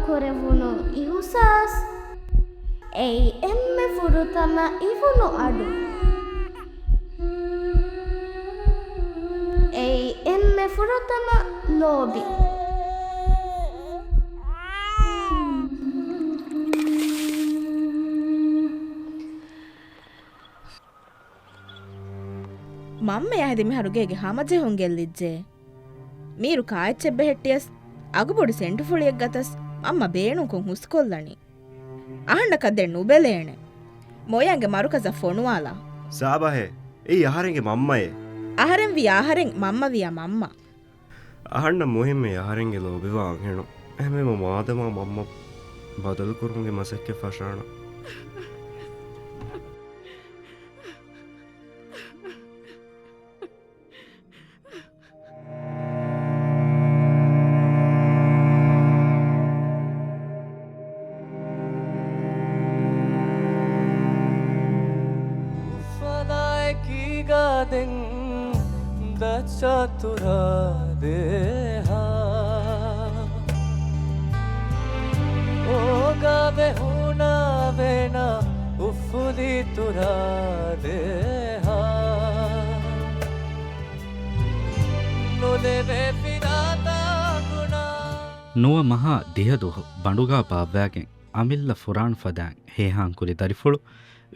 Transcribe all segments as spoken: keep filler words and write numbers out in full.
ކުރެވުނު އިހުސާސް. އެއީ އެންމެ ފުރަތަމަ އިވުނު އަޑު. އެއީ އެންމެ ފުރަތަމަ ލޯބި. މަންމަޔާ ހެދި މިހާރު ގޭގެ ހަމަޖެހުން ގެއްލިއްޖެ. މީރު ކާއެއްޗެއް ބެހެއްޓިޔަސް، އަގުބޮޑު ސެންޓުފުޅިއެއް ގަތަސް، މަންމަ ބޭނުންކޮށް ހުސްކޮށްލަނީ. އަހަންނަކަށް ދެން ނުބެލޭނެ. މޮޔަނގެ މަރުކަޒަށް ފޮނުވާލާ. ސާބަހޭ، އެއީ އަހަރެންގެ މަންމައޭ. އަހަރެން ވިޔަ އަހަރެން، މަންމަ ވިޔަ މަންމަ. އަހަންނަށް މުހިއްމީ އަހަރެންގެ ލޯބިވާ އަންހެނުން. އެހެންވީމަ މާދަމާ މަންމަ ބަދަލުކުރުމުގެ މަސައްކަތް ފަށާނަން. އުފަލާއެކީގަ ދެން ދައްޗަތުރާ ދޭހާ. އޯގާވެ ހޫނާވޭނާ އުފުލި ތުރާ ދޭހާ. ނުލެވޭ ފިދާތާ ގުނާ. ނުވަ މަހާ ދިހަ ދުވަހު ބަނޑުގާ ބާއްވާގެން އަމިއްލަ ފުރާނަ ފަދައިން ހޭހާންކުރި ދަރިފުޅު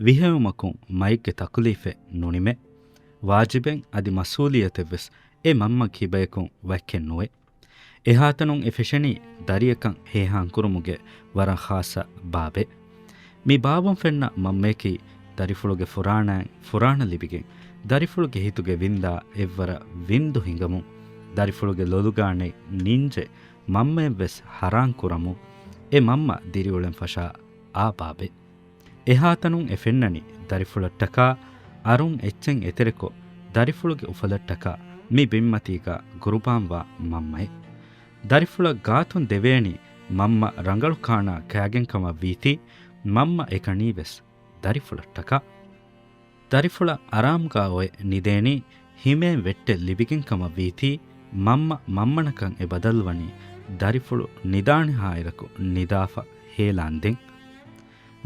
ވިހެއުމަކުން މައެއްގެ ތަކުލީފެއް ނުނިމޭ. ވާޖިބެއް އަދި މަސްއޫލިއްޔަތެއްވެސް އެ މަންމަ ކިބަޔަކުން ވަތްކެއް ނުވޭ. އެހާތަނުން އެ ފެށެނީ ދަރިއަކަށް ހޭހާންކުރުމުގެ ވަރަށް ޚާއްޞަ ބާބެއް. މި ބާބުން ފެންނަ މަންމަޔަކީ ދަރިފުޅުގެ ފުރާނައިން ފުރާނަ ލިބިގެން، ދަރިފުޅުގެ ހިތުގެ ވިންދާ އެއްވަރަށް ވިންދު ހިނގަމުން، ދަރިފުޅުގެ ލޮލުގާ ނެތް ނިންޖެއް މަންމައެއްވެސް ހަރާން ކުރަމުން، އެ މަންމަ ދިރިއުޅެން ފަށާ އާ ބާބެއް. އެހާތަނުން އެ ފެންނަނީ ދަރިފުޅަށްޓަކާ އަރުން އެއްޗެއް އެތެރެކޮށް، ދަރިފުޅުގެ އުފަލަށްޓަކާ މި ބިންމަތީގަ ގުރުބާންވާ މަންމައެއް. ދަރިފުޅަށް ގާތުން ދެވޭނީ މަންމަ ރަނގަޅު ކާނާ ކާގެންކަމަށް ވީތީ، މަންމަ އެކަނީވެސް ދަރިފުޅަށްޓަކާ. ދަރިފުޅަށް އަރާމުގާ އޮތް ނިދޭނީ ހިމޭން ވެއްޓެއް ލިބިގެން ކަމަށް ވީތީ، މަންމަ މަންމަނަކަށް އެ ބަދަލުވަނީ ދަރިފުޅު ނިދާނެހާއިރަކު ނިދާފަ ހޭލާންދެން.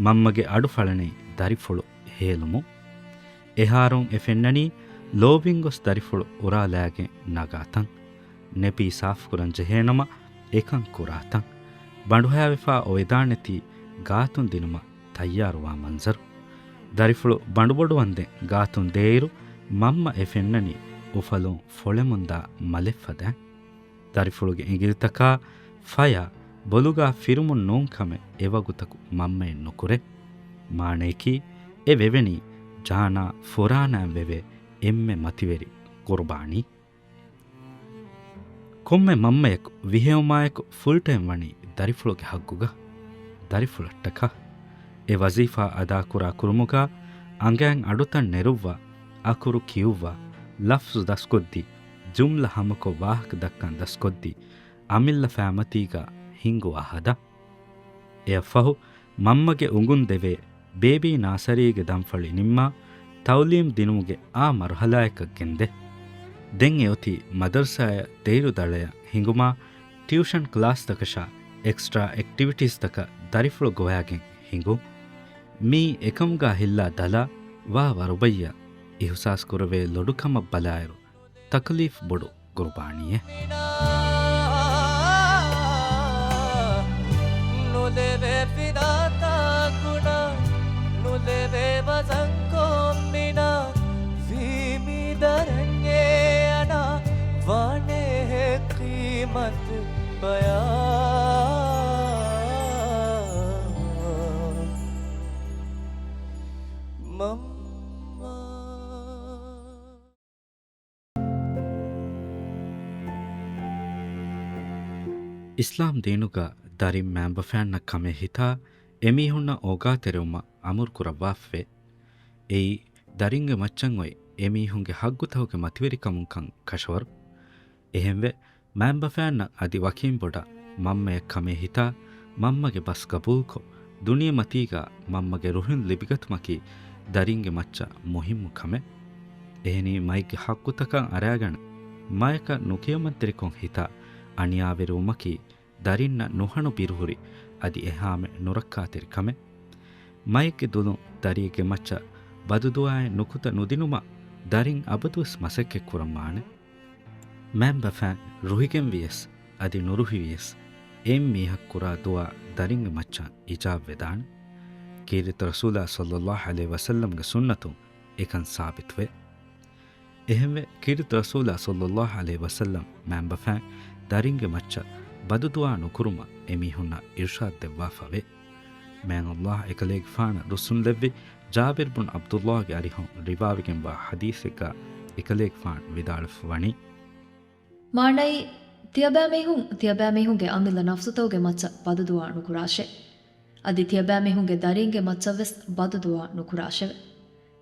މަންމަގެ އަޑު ފަޅަނީ ދަރިފުޅު ހޭލުމުން. އެހާރުން އެ ފެންނަނީ ލޯބިން ގޮސް ދަރިފުޅު އުރާލާގެން ނަގާތަން. ނެޕީ ސާފުކުރަން ޖެހޭނަމަ އެކަން ކުރާތަން. ބަނޑުހައިވެފާ އޮވެދާނެތީ ގާތުން ދިނުމަށް ތައްޔާރުވާ މަންޒަރު. ދަރިފުޅު ބަނޑުބޮޑުވަންދެން ގާތުން ދޭއިރު، މަންމަ އެ ފެންނަނީ އުފަލުން ފޮޅެމުންދާ މަލެއްފަދައިން. ދަރިފުޅުގެ އިނގިލިތަކާ ފަޔާ ބޮލުގާ ފިރުމުން ނޫން ކަމެއް އެވަގުތަކު މަންމައެއް ނުކުރޭ. މާނަޔަކީ، އެ ވެވެނީ ޖާނާ ފުރާނައިން ވެވޭ އެންމެ މަތިވެރި ގުރުބާނީ. ކޮންމެ މަންމަޔަކު ވިހެއުމާއެކު ފުލްޓައިމް ވަނީ ދަރިފުޅުގެ ހައްގުގަ، ދަރިފުޅަށްޓަކާ. އެ ވަޒީފާ އަދާކުރާ ކުރުމުގަ އަނގައިން އަޑުތައް ނެރުއްވާ، އަކުރު ކިޔުއްވާ، ލަފްޒު ދަސްކޮށްދީ، ޖުމްލަ ހަމަކޮށް ވާހަކަ ދައްކަން ދަސްކޮށްދީ، އަމިއްލަ ފައިމަތީގަ ހިނގުވާ ހަދާ. އެއަށްފަހު މަންމަގެ އުނގުން ދެވޭ ބޭބީ ނާސަރީގެ ދަންފަޅި ނިންމާ، ތައުލީމް ދިނުމުގެ އާ މަރުހަލާއަކަށް ގެންދޭ. ދެން އެއޮތީ މަދަރުސާއަށް ދޭއިރު ދަޅަޔަށް ހިނގުމާ، ޓިއުޝަން ކްލާސްތަކަށާ އެކްސްޓްރާ އެކްޓިވިޓީސްތަކަށް ދަރިފުޅު ގޮވައިގެން ހިނގުން. މިއީ އެކަމުގާ ހިއްލާ ދަލާ ވާ ވަރުބައްޔަށް އިހުސާސް ކުރެވޭ ލޮޑު ކަމަށް ބަލާއިރު، ތަކުލީފް ބޮޑު ގުރުބާނީއެއް. ނުލެވޭ ފިދާތާ ގުނަ، ނުލެވޭ ވަޒަންކޮށް މިނާ، ވީ މި ދަރަންޏޭ އަނާ، ވާނޭ ހެއް ޤީމަތް ބަޔާ. މަންމާ. އިސްލާމް ދީނުގަ ދަރިން މައިންބަފައިންނަށް ކަމޭ ހިތާ އެމީހުންނަށް އޯގާތެރިވުމަށް އަމުރު ކުރައްވާފަވޭ. އެއީ، ދަރިންގެ މައްޗަށް އޮތް އެމީހުންގެ ހައްގުތަކުގެ މަތިވެރިކަމުން ކަން ކަށަވަރު. އެހެންވެ، މައިންބަފައިންނަށް އަދި ވަކިން ބޮޑަށް މަންމަޔަށް ކަމޭ ހިތާ، މަންމަގެ ބަސް ގަބޫލުކޮށް، ދުނިޔެމަތީގަ މަންމަގެ ރުހިން ލިބިގަތުމަކީ ދަރިންގެ މައްޗަށް މުހިއްމު ކަމެއް. އެހެނީ، މައެއްގެ ހައްގުތަކަށް އަރާގަނެ، މަޔަކަށް ނުކިޔަމަންތެރިކޮށް ހިތާ އަނިޔާވެރިވުމަކީ ދަރިންނަށް ނުހަނު ބިރުހުރި އަދި އެހާމެ ނުރައްކާތެރި ކަމެއް. މައެއްގެ ދުލުން ދަރިއެއްގެ މައްޗަށް ބަދުދުޢާއެއް ނުކުތަ ނުދިނުމަށް ދަރިން އަބަދުވެސް މަސައްކަތް ކުރަން ވާނެ. މައިންބަފައިން ރުހިގެން ވިޔަސް އަދި ނުރުހި ވިޔަސް، އެއިން މީހަކު ކުރާ ދުޢާ ދަރިންގެ މައްޗަށް އިޖާބަ ވެދާނެ. ކީރިތި ރަސޫލާ ޞައްލައްލާހު ޢަލައިހި ވަސައްލަމްގެ ސުންނަތުން އެކަން ސާބިތުވޭ. އެހެންވެ، ކީރިތި ރަސޫލާ ޞައްލައްލާހު ޢަލައިހި ވަސައްލަމް މައިންބަފައިން ދަރިންގެ މައްޗަށް ބަދުދުޢާ ނުކުރުމަށް އެމީހުންނަށް އިރުޝާދު ދެއްވާފަވޭ. މާތް ﷲ އެކަލޭގެފާނަށް ރުއްސުންލެއްވި ޖާބިރު ބުން ޢަބްދުﷲގެ އަރިހުން ރިވާވެގެންވާ ޙަދީޘެއްގަ އެކަލޭގެފާނު ވިދާޅުވެފަ ވަނީ. މާނައީ، ތިޔަބައިމީހުން ތިޔަބައިމީހުންގެ އަމިއްލަ ނަފްސުތަކުގެ މައްޗަށް ބަދުދުޢާ ނުކުރާށޭ. އަދި ތިޔަބައިމީހުންގެ ދަރީންގެ މައްޗަށްވެސް ބަދުދުޢާ ނުކުރާށެވެ.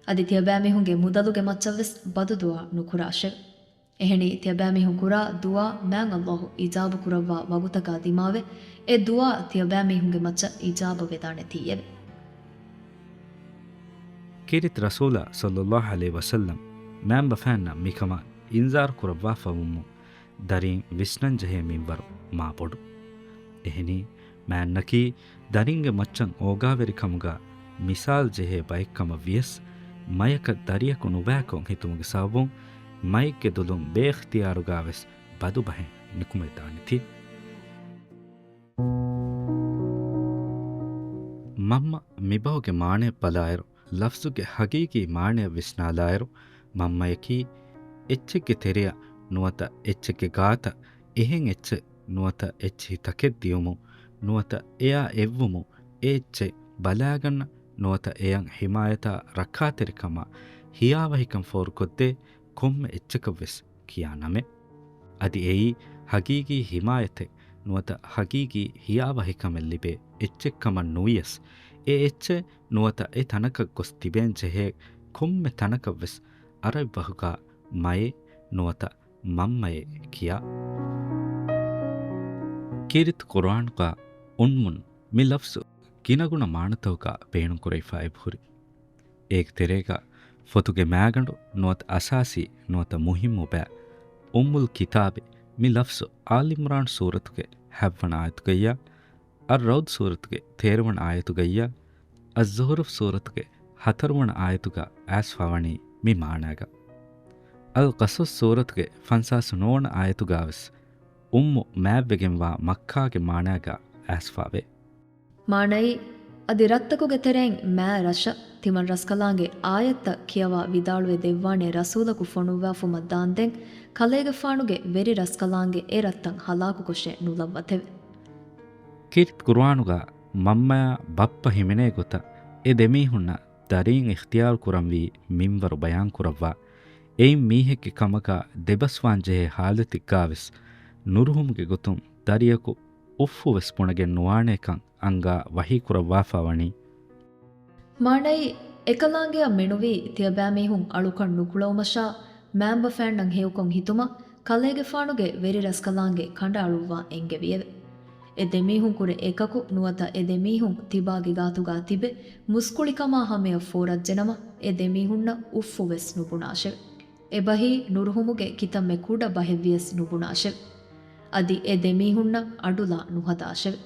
އަދި ތިޔަބައިމީހުންގެ މުދަލުގެ މައްޗަށްވެސް ބަދުދުޢާ ނުކުރާށެވެ. އެހެނީ، ތިޔަބައިމީހުން ކުރާ ދުޢާ މާތް ﷲ އިޖާބަ ކުރައްވާ ވަގުތަކާ ދިމާވެ، އެ ދުޢާ ތިޔަބައިމީހުންގެ މައްޗަށް އިޖާބަ ވެދާނެތީއެވެ. ކީރިތި ރަސޫލާ ޞައްލައްލާހު ޢަލައިހި ވަސައްލަމް މާތް ބަފައިންނަށް މިކަމަށް އިންޒާރު ކުރައްވާފަވުމުން ދަރީން ވިސްނަންޖެހޭ މިންވަރު މާ ބޮޑު. އެހެނީ، މާތް ބަފައިންނަކީ ދަރިންގެ މައްޗަށް އޯގާވެރިކަމުގަ މިސާލު ޖެހޭ ބައެއްކަމަށް ވިޔަސް، މަޔަކަށް ދަރިޔަކު ނުބައިކޮށް ހިތުމުގެ ސަބަބުން މައެއްގެ ދުލުން ބޭއިޚްތިޔާރުގަވެސް ބަދުބަހެއް ނުކުމެދާނެތީ. މަންމަ މިބަހުގެ މާނަޔަށް ބަލާއިރު، ލަފްޒުގެ ޙަޤީޤީ މާނަޔަށް ވިސްނާލާއިރު، މަންމަޔަކީ އެއްޗެއްގެ ތެރެއަށް ނުވަތަ އެއްޗެއްގެ ގާތަށް އެހެން އެއްޗެއް ނުވަތަ އެއްޗިހި ތަކެއް ދިޔުމުން ނުވަތަ އެއާ އެއްވުމުން އެ އެއްޗެއް ބަލާގަންނަ ނުވަތަ އެއަށް ޙިމާޔަތާ ރައްކާތެރިކަމާ ހިޔާވަހިކަން ފޯރުކޮށްދޭ ކޮންމެ އެއްޗަކަށްވެސް ކިޔާ ނަމެއް. އަދި އެއީ ޙަޤީޤީ ޙިމާޔަތެއް ނުވަތަ ޙަޤީޤީ ހިޔާވަހިކަމެއް ލިބޭ އެއްޗެއްކަމަށް ނުވިޔަސް، އެ އެއްޗެއް ނުވަތަ އެ ތަނަކަށް ގޮސް ތިބޭން ޖެހޭ ކޮންމެ ތަނަކަށްވެސް ޢަރަބި ބަހުގަ މައޭ ނުވަތަ މަންމައޭ ކިޔާ. ކީރިތި ޤުރުއާނުގަ އުންމުން މި ލަފްޒު ގިނަގުނަ މާނަތަކުގަ ބޭނުންކުރެވިފަ އެބަހުރި. އޭގެ ތެރޭގަ ފޮތުގެ މާގަނޑު ނުވަތަ އަސާސީ ނުވަތަ މުހިއްމު ބައި އުއްމުލް ކިތާބެއް މި ލަފްޒު އާލި ޢިމްރާން ސޫރަތުގެ ހަތްވަނަ އާޔަތުގައްޔާ، އައްރަޢުދު ސޫރަތުގެ ތޭރަވަނަ އާޔަތުގައްޔާ، އައްޒުޚްރުފް ސޫރަތުގެ ހަތަރުވަނަ އާޔަތުގަ އައިސްފަވަނީ މި މާނާގަ. އަލްޤަޞަޞް ސޫރަތުގެ ފަންސާސް ނުވަވަނަ އާޔަތުގަވެސް އުއްމު މާތްވެގެންވާ މައްކާގެ މާނާގަ އައިސްފަވޭ. މާނައީ، އަދި ރަށްތަކުގެ ތެރެއިން މާތް ރަށަށް ތިމަން ރަސްކަލާނގެ އާޔަތްތައް ކިޔަވާ ވިދާޅުވެ ދެއްވާނެ ރަސޫލަކު ފޮނުއްވާފުމަށް ދާންދެން، ކަލޭގެފާނުގެ ވެރި ރަސްކަލާނގެ އެ ރަށްތައް ހަލާކުކޮށެއް ނުލައްވަތެވެ. ކީރިތި ޤުރުއާނުގަ މަންމަޔާ ބައްޕަ ހިމެނޭ ގޮތަށް އެ ދެމީހުންނަށް ދަރީން އިޚްތިޔާރު ކުރަންވީ މިންވަރު ބަޔާން ކުރައްވާ، އެއިން މީހެއްގެ ކަމަކާ ދެބަސްވާން ޖެހޭ ޙާލަތެއްގާވެސް ނުރުހުމުގެ ގޮތުން ދަރިޔަކު އުއްފުވެސް ބުނެގެން ނުވާނޭކަން އަންގާ ވަޙީ ކުރައްވާފަ ވަނީ. މާނައީ، އެކަލާނގެއަށް މެނުވީ ތިޔަބައިމީހުން އަޅުކަން ނުކުޅައުމަށާ، މާތްބަފައިންނަށް ހެޔޮކޮށް ހިތުމަށް ކަލޭގެފާނުގެ ވެރި ރަސްކަލާނގެ ކަނޑައަޅުއްވާ އެންގެވިއެވެ. އެ ދެމީހުންކުރެ އެކަކު ނުވަތަ އެ ދެމީހުން ތިބާގެ ގާތުގާ ތިބެ މުސްކުޅިކަމާ ހަމަޔަށް ފޯރައްޖެނަމަ، އެ ދެމީހުންނަށް އުއްފުވެސް ނުބުނާށެވެ. އެބަހީ ނުރުހުމުގެ ކިތަންމެ ކުޑަ ބަހެއްވިޔަސް ނުބުނާށެވެ. އަދި އެ ދެމީހުންނަށް އަޑުލާ ނުހަދާށެވެ.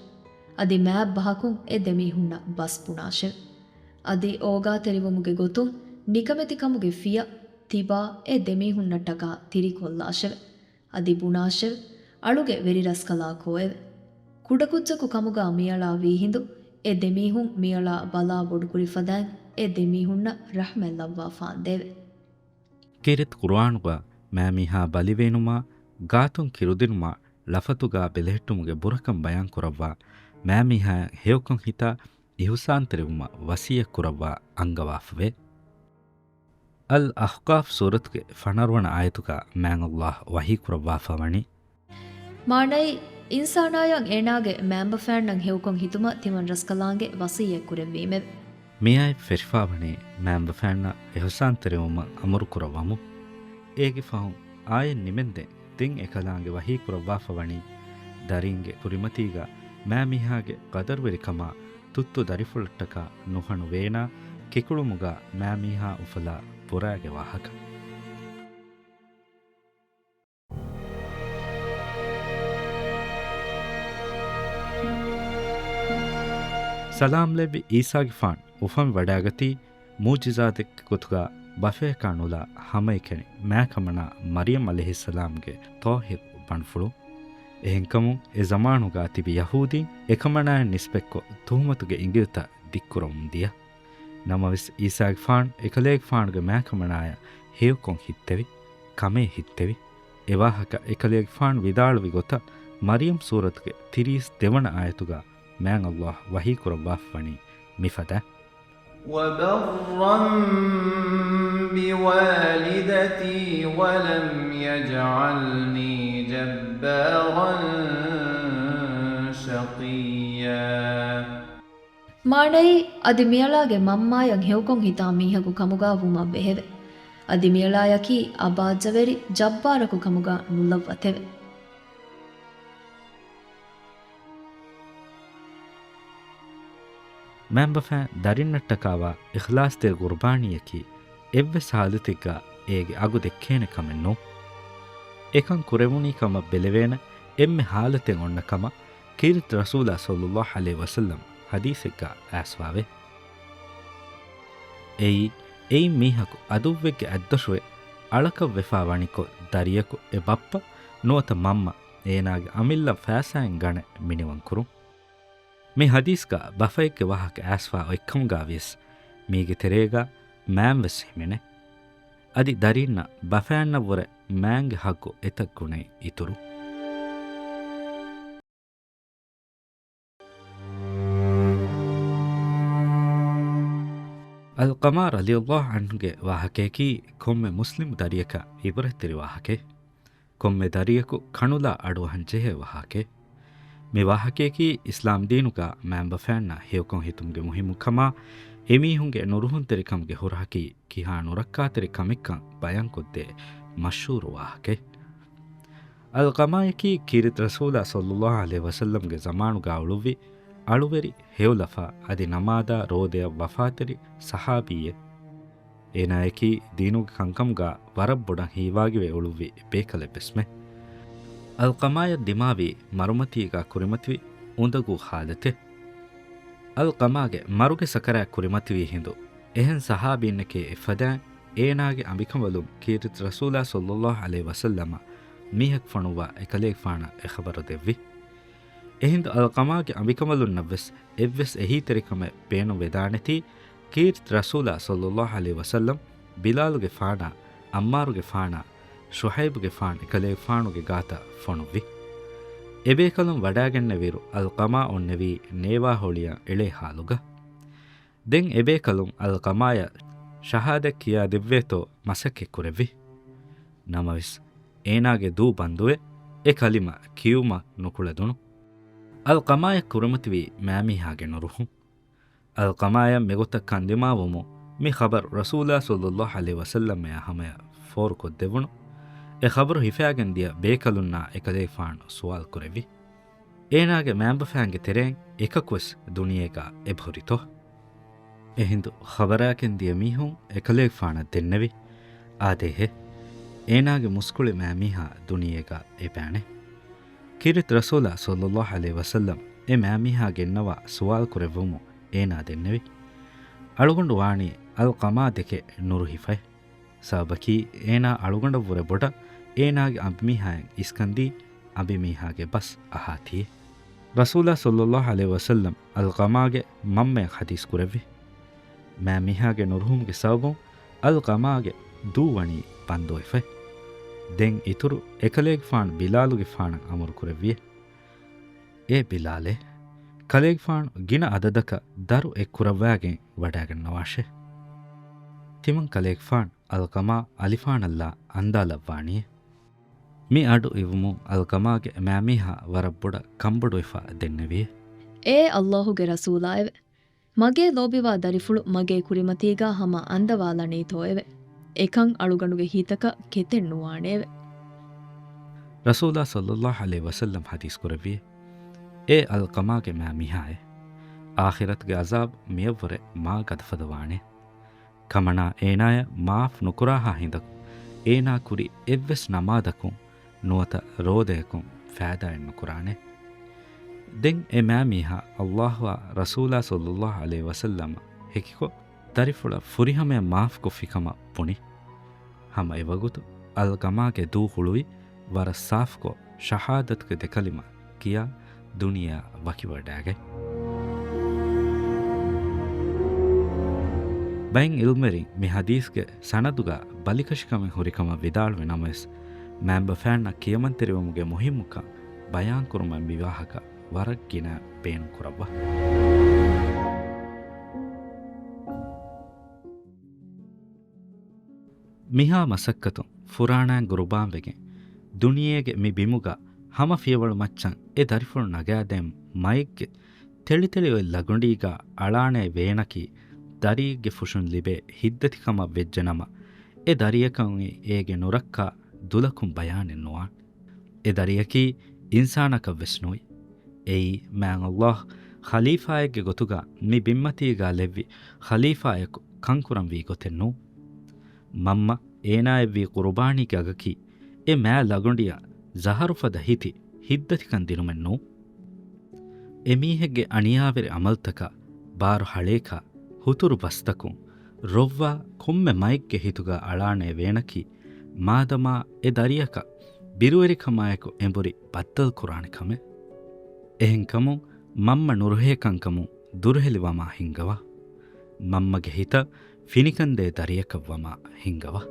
އަދި މާތް ބަހަކުން އެ ދެމީހުންނަށް ބަސް ބުނާށެވެ. އަދި އޯގާތެރިވުމުގެ ގޮތުން ނިކަމެތިކަމުގެ ފިޔަ ތިބާ އެ ދެމީހުންނަށްޓަކާ ތިރިކޮށްލާށެވެ. އަދި ބުނާށެވެ. އަޅުގެ ވެރި ރަސްކަލާ ކޯއެވެ؟ ކުޑަކުއްޖަކު ކަމުގާ މިއަޅާ ވީހިނދު، އެ ދެމީހުން މިއަޅާ ބަލާ ބޮޑުކުރި ފަދައިން އެ ދެމީހުންނަށް ރަޙްމަތް ލައްވާފާނދޭވެ. ކީރިތި ޤުރުއާނުގަ މާމީހާ ބަލިވެއިނުމާ، ގާތުން ކިރުދިނުމާ، ޅަފަތުގާ ބެލެހެއްޓުމުގެ ބުރަކަން ބަޔާން ކުރައްވާ، މާމީހާއަށް ހެޔޮކޮށް ހިތާ އިޙުސާންތެރިވުމަށް ވަޞިއްޔަތް ކުރައްވާ އަންގަވާފަވޭ. އަލް އަޙްޤާފް ސޫރަތުގެ ފަނަރަވަނަ އާޔަތުގަ މާތް ﷲ ވަޙީ ކުރައްވާފަ ވަނީ. މާނައީ، އިންސާނާޔަށް އޭނާގެ މާތްބަފައިންނަށް ހެޔޮކޮށް ހިތުމަށް ތިމަން ރަސްކަލާނގެ ވަޞިއްޔަތް ކުރެއްވީމެވެ. މިއާޔަތް ފެށިފާވަނީ މާތްބަފައިންނަށް އިޙުސާންތެރިވުމަށް އަމުރު ކުރައްވަމުން. އޭގެ ފަހުން އާޔަތް ނިމެންދެން ތިން އެކަލާނގެ ވަޙީ ކުރައްވާފަ ވަނީ، ދަރީންގެ ކުރިމަތީގަ މާމީހާގެ ޤަދަރުވެރިކަމާ ތުއްތު ދަރިފުޅަށްޓަކާ ނުހަނު ވޭނާ ކެކުޅުމުގަ މާމީހާ އުފަލާ ބުރާގެ ވާހަކަ. ސަލާމް ލެއްވި އީސާގެފާނު އުފަން ވަޑާގަތީ މުޢުޖިޒާތެއްގެ ގޮތުގަ ބަފަޔަކާ ނުލާ ހަމައެކަނި މާކަމަނާ މަރިޔަމް ޢަލައިހިއްސަލާމްގެ ޠާހިރު ބަނޑުފުޅުން. އެހެންކަމުން އެ ޒަމާނުގަ ތިބި ޔަހޫދީން އެކަމަނާއަށް ނިސްބަތްކޮށް ތުހުމަތުގެ އިނގިލިތައް ދިއްކުރަމުން ދިޔަ. ނަމަވެސް އީސާގެފާނު އެކަލޭގެފާނުގެ މާކަމަނާޔަށް ހެޔޮކޮން ހިއްތެވި، ކަމޭ ހިއްތެވި. އެވާހަކަ އެކަލޭގެފާނު ވިދާޅުވި ގޮތަށް މަރިޔަމް ސޫރަތުގެ ތިރީސް ދެވަނަ އާޔަތުގަ މާތް ﷲ ވަޙީކުރައްވާފަވަނީ މިފަދަ. وَبَرًّا بِوَالِدَتِي وَلَمْ يَجْعَلْنِي جَبَّارًا شَقِيًّا. މާނައީ، އަދި މިއަޅާގެ މަންމާޔަށް ހެޔޮކޮން ހިތާ މީހަކު ކަމުގަ ވުމަށް ވެހެވެ. އަދި މިއަޅާޔަކީ އަބާއްޖަވެރި ޖައްބާރަކު ކަމުގަ ނުލައްވަތެވެ. މާތްބަފައިން ދަރިންނަށްޓަކާވާ އިޚްލާޞްތެރި ގުރުބާނީއަކީ އެއްވެސް ޙާލަތެއްގަ އޭގެ އަގު ދެއްކޭނެ ކަމެއް ނޫން. އެކަން ކުރެވުނީ ކަމަށް ބެލެވޭނެ އެންމެ ޙާލަތެއް އޮންނަ ކަމަށް ކީރިތި ރަސޫލާ ޞައްލައްލާހު ޢަލައިހި ވަސައްލަމް ޙަދީޘެއްގަ އައިސްފާވޭ. އެއީ، އެއިން މީހަކު އަދުއްވެއްގެ އަތްދޮށުވެ އަޅަކަށް ވެފާ ވަނިކޮށް، ދަރިޔަކު އެ ބައްޕަ ނުވަތަ މަންމަ އޭނާގެ އަމިއްލަ ފައިސާއިން ގަނެ މިނިވަން ކުރުން. މި ޙަދީޘްގަ ބަފައެއްގެ ވާހަކަ އައިސްފާ އޮތްކަމުގަ ވިޔަސް، މީގެ ތެރޭގަ މާތްވެސް ހިމެނޭ. އަދި ދަރީންނަށް ބަފައިންނަށްވުރެ މާތްގެ ޙައްޤު އެތައް ގުނައެއް އިތުރު. އަލްޤަމާ ރަޟިޔައްލާހު ޢަންހުގެ ވާހަކަޔަކީ ކޮންމެ މުސްލިމް ދަރިޔަކަށް ޢިބްރަތްތެރި ވާހަކައެއް. ކޮންމެ ދަރިޔަކު ކަނުލާ އަޑުއަހަން ޖެހޭ ވާހަކައެއް. މި ވާހަކަޔަކީ އިސްލާމް ދީނުގަ މާތްބަފައިންނަށް ހެޔޮކޮން ހިތުމުގެ މުހިއްމުކަމާ، އެމީހުންގެ ނުރުހުންތެރިކަމުގެ ހުރަހަކީ ކިހާ ނުރައްކާތެރި ކަމެއްކަން ބަޔާންކޮށްދޭ މަޝްހޫރު ވާހަކައެއް. އަލްޤަމާޔަކީ ކީރިތި ރަސޫލާ ޞައްލައްލާހު ޢަލައިހި ވަސައްލަމްގެ ޒަމާނުގަ އުޅުއްވި އަޅުވެރި ހެޔޮލަފާ އަދި ނަމާދާ ރޯދަޔަށް ވަފާތެރި ޞަޙާބީއެއް. އޭނާޔަކީ ދީނުގެ ކަންކަމުގަ ވަރަށް ބޮޑަށް ހީވާގިވެ އުޅުއްވި ބޭކަލެއްވެސްމެ. އަލްޤަމާޔަށް ދިމާވީ މަރުމަތީގަ ކުރިމަތިވި އުނދަގޫ ޙާލަތެއް. އަލްޤަމާގެ މަރުގެ ސަކަރާތް ކުރިމަތިވީ ހިނދު، އެހެން ޞަޙާބީންނެކޭ އެއްފަދައިން އޭނާގެ އަނބިކަނބަލުން ކީރިތި ރަސޫލާ ޞައްލައްލާހު ޢަލައިހި ވަސައްލަމަށް މީހަކު ފޮނުއްވާ އެކަލޭގެފާނަށް އެ ޚަބަރު ދެއްވި. އެހިނދު އަލްޤަމާގެ އަނބިކަނބަލުންނަށްވެސް އެއްވެސް އެހީތެރިކަމެއް ބޭނުން ވެދާނެތީ، ކީރިތި ރަސޫލާ ޞައްލައްލާހު ޢަލައިހި ވަސައްލަމް ބިލާލުގެފާނާ، ޢައްމާރުގެފާނާ، ޝުޢައިބުގެފާނު އެކަލޭގެފާނުގެ ގާތަށް ފޮނުއްވި. އެބޭކަލުން ވަޑާގެންނެވިއިރު އަލްޤަމާ އޮންނެވީ ނޭވާ ހޮޅިއަށް އެޅޭ ޙާލުގަ. ދެން އެބޭކަލުން އަލްޤަމާޔަށް ޝަހާދަތް ކިޔާދެއްވޭތޯ މަސައްކަތްކުރެއްވި. ނަމަވެސް، އޭނާގެ ދޫ ބަންދުވެ، އެ ކަލިމަ ކިޔުމަށް ނުކުޅެދުނު. އަލްޤަމާޔަށް ކުރިމަތިވީ މާމީހާގެ ނުރުހުން. އަލްޤަމާޔަށް މިގޮތަށް ކަންދިމާވުމުން މި ޚަބަރު ރަސޫލާ ޞައްލައްލާހު ޢަލައިހި ވަސައްލަމްއާ ހަމަޔަށް ފޯރުކޮށްދެވުނު. އެ ޚަބަރު ހިފައިގެން ދިޔަ ބޭކަލުންނާ އެކަލޭގެފާނު ސުވާލު ކުރެއްވި. އޭނާގެ މައިންބަފައިންގެ ތެރެއިން އެކަކުވެސް ދުނިޔޭގަ އެބަހުރިތޯ؟ އެހިނދު ޚަބަރާގެން ދިޔަ މީހުން އެކަލޭގެފާނަށް ދެންނެވި. އާދޭހޭ، އޭނާގެ މުސްކުޅި މައިމީހާ ދުނިޔޭގަ އެބައިނެ. ކީރިތި ރަސޫލާ ޞައްލައްލާހު ޢަލައިހި ވަސައްލަމް އެ މައިމީހާ ގެންނަވާ ސުވާލު ކުރެއްވުމުން އޭނާ ދެންނެވި. އަޅުގަނޑު ވާނީ އަލްޤަމާ ދެކެ ނުރުހިފައި. ސަބަބަކީ އޭނާ އަޅުގަނޑަށްވުރެ ބޮޑަށް އޭނާގެ އަނބިމީހާއިން އިސްކަންދީ އަނބިމީހާގެ ބަސް އަހާތީ. ރަސޫލާ ޞައްލައްލާހު ޢަލައިހި ވަސައްލަމް އަލްޤަމާގެ މަންމަޔަށް ޙަދީޘް ކުރެއްވި. މައިމީހާގެ ނުރުހުމުގެ ސަބަބުން އަލްޤަމާގެ ދޫ ވަނީ ބަންދުވެފައި. ދެން އިތުރު އެކަލޭގެފާނު ބިލާލުގެފާނަށް އަމުރު ކުރެއްވި. އޭ ބިލާލޭ! ކަލޭގެފާނު ގިނަ އަދަދަކަށް ދަރު އެއްކުރައްވާގެން ވަޑާގަންނަވާށޭ. ތިމަން ކަލޭގެފާނު އަލްޤަމާ އަލިފާނަށްލާ އަންދާލައްވާނީ. މި އަޑު އިވުމުން އަލްޤަމާގެ މައިމީހާ ވަރަށް ބޮޑަށް ކަންބޮޑުވެފަ ދެންނެވި. އޭ ﷲ ގެ ރަސޫލާއެވެ! މަގޭ ލޯބިވާ ދަރިފުޅު މަގޭ ކުރިމަތީގާ ހަމަ އަންދަވާލަނީތޯއެވެ؟ އެކަން އަޅުގަނޑުގެ ހިތަކަށް ކެތެއް ނުވާނެއެވެ. ރަސޫލާ ޞައްލައްލާހު ޢަލައިހި ވަސައްލަމް ޙަދީޘް ކުރެއްވި. އޭ އަލްޤަމާގެ މައިމީހާއޭ! އާޚިރަތުގެ ޢަޒާބު މިޔަށްވުރެ މާ ގަދަފަދަ ވާނެ. ކަމަނާ އޭނާޔަށް މާފް ނުކުރާހާ ހިނދަކު، އޭނާ ކުރި އެއްވެސް ނަމާދަކުން ނުވަތަ ރޯދަޔަކުން ފައިދާއެއް ނުކުރާނެ. ދެން އެ މާމީހާ ﷲ އާ ރަސޫލާ ޞައްލަﷲ ޢަލައިހި ވަސައްލަމަށް ހެކިކޮށް، ދަރިފުޅަށް ފުރިހަމަޔަށް މާފުކޮށްފިކަމަށް ބުނި. ހަމަ އެވަގުތު އަލްޤަމާގެ ދޫ ހުޅުވި ވަރަށް ސާފުކޮށް، ޝަހާދަތުގެ ދެކަލިމަ ކިޔާ ދުނިޔެއާ ވަކިވަޑައިގަތް. ބައެއް ޢިލްމުވެރިން މި ޙަދީޘްގެ ސަނަދުގަ ބަލިކަށިކަމެއް ހުރިކަމަށް ވިދާޅުވި ނަމަވެސް، މައިންބަފައިންނަށް ކިޔަމަންތެރިވުމުގެ މުހިއްމުކަން ބަޔާންކުރުމަށް މިވާހަކަ ވަރަށް ގިނަ ބޭނުންކުރައްވާ. މިހާ މަސައްކަތުން ފުރާނައިން ގުރުބާންވެގެން، ދުނިޔޭގެ މި ބިމުގަ ހަމަ ފިޔަވަޅު މައްޗަށް އެ ދަރިފުޅު ނަގާދޭން މައެއްގެ ތެޅިތެޅި އޮތް ލަގޮނޑީގަ އަޅާނޭ ވޭނަކީ، ދަރިއެއްގެ ފުށުން ލިބޭ ހިތްދަތިކަމަށް ވެއްޖެނަމަ، އެ ދަރިއަކަށް އޭގެ ނުރައްކާ ދުލަކުން ބަޔާނެއް ނުވާނެ. އެ ދަރިއަކީ އިންސާނަކަށް ވެސް ނުވި. އެއީ މާތް ﷲ ޚަލީފާއެއްގެ ގޮތުގަ މި ބިންމަތީގަ ލެއްވި ޚަލީފާއަކު ކަންކުރަންވީ ގޮތެއް ނޫން. މަންމަ އޭނާއަށްވީ ޤުރުބާނީގެ އަގަކީ އެ މާތް ލަގޮނޑިއަށް ޒަހަރު ފަދަ ހިތި ހިތްދަތިކަން ދިނުމެއް ނޫން. އެމީހެއްގެ އަނިޔާވެރި އަމަލްތަކާ، ބާރު ހަޅޭކާ، ހުތުރު ބަސްތަކުން ރޮއްވާ ކޮންމެ މައެއްގެ ހިތުގަ އަޅާނޭ ވޭނަކީ، މާދަމާ އެ ދަރިއަކަށް ބިރުވެރިކަމާއެކު އެނބުރި ބައްދަލުކުރާނެ ކަމެއް. އެހެންކަމުން މަންމަ ނުރުހޭ ކަންކަމުން ދުރުހެލިވަމާ ހިންގަވާ. މަންމަގެ ހިތަށް ފިނިކަންދޭ ދަރިއަކަށްވަމާ ހިންގަވާ.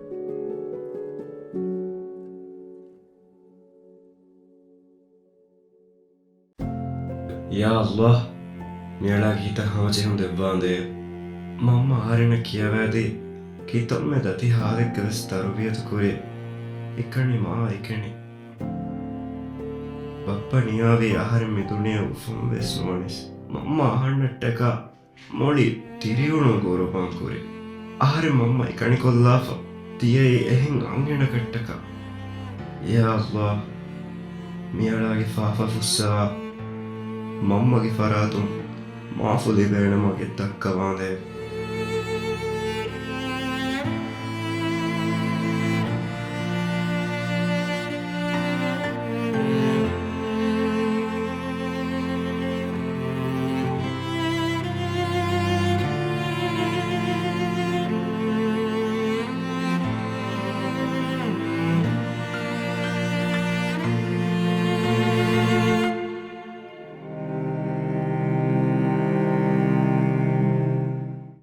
ޔާ ﷲ، މިއަޅާގެ ހިތަށް ހަމަޖެހުން ދެއްވާނދޭ. މަންމަ އަހަރެންނަށް ކިޔަވައިދީ، ކިތަންމެ ދަތި ހާލެއްގަ ވެސް ތަރުބިޔަތު ކުރި، އެކަނި މާ އެކަނި. ބައްޕަ ނިޔާވީ އަހަރެން މި ދުނިޔެ އުފަން ވެސް ނުވަނިސް، މަންމަ އަހަންނަށްޓަކާ މޮޅި ތިރިއުޅުން ގުރުބާން ކުރި. އަހަރެން މަންމަ އެކަނި ކޮށްލާފަ ދިޔައީ އެހެން އަންހެނަކަށްޓަކާ. ޔާ ﷲ، މިއަޅާގެ ފާފަ ފުއްސަވާ، މަންމަގެ ފަރާތުން މާފު ލިބޭނަމަ ގެ ދައްކަވާނދޭ.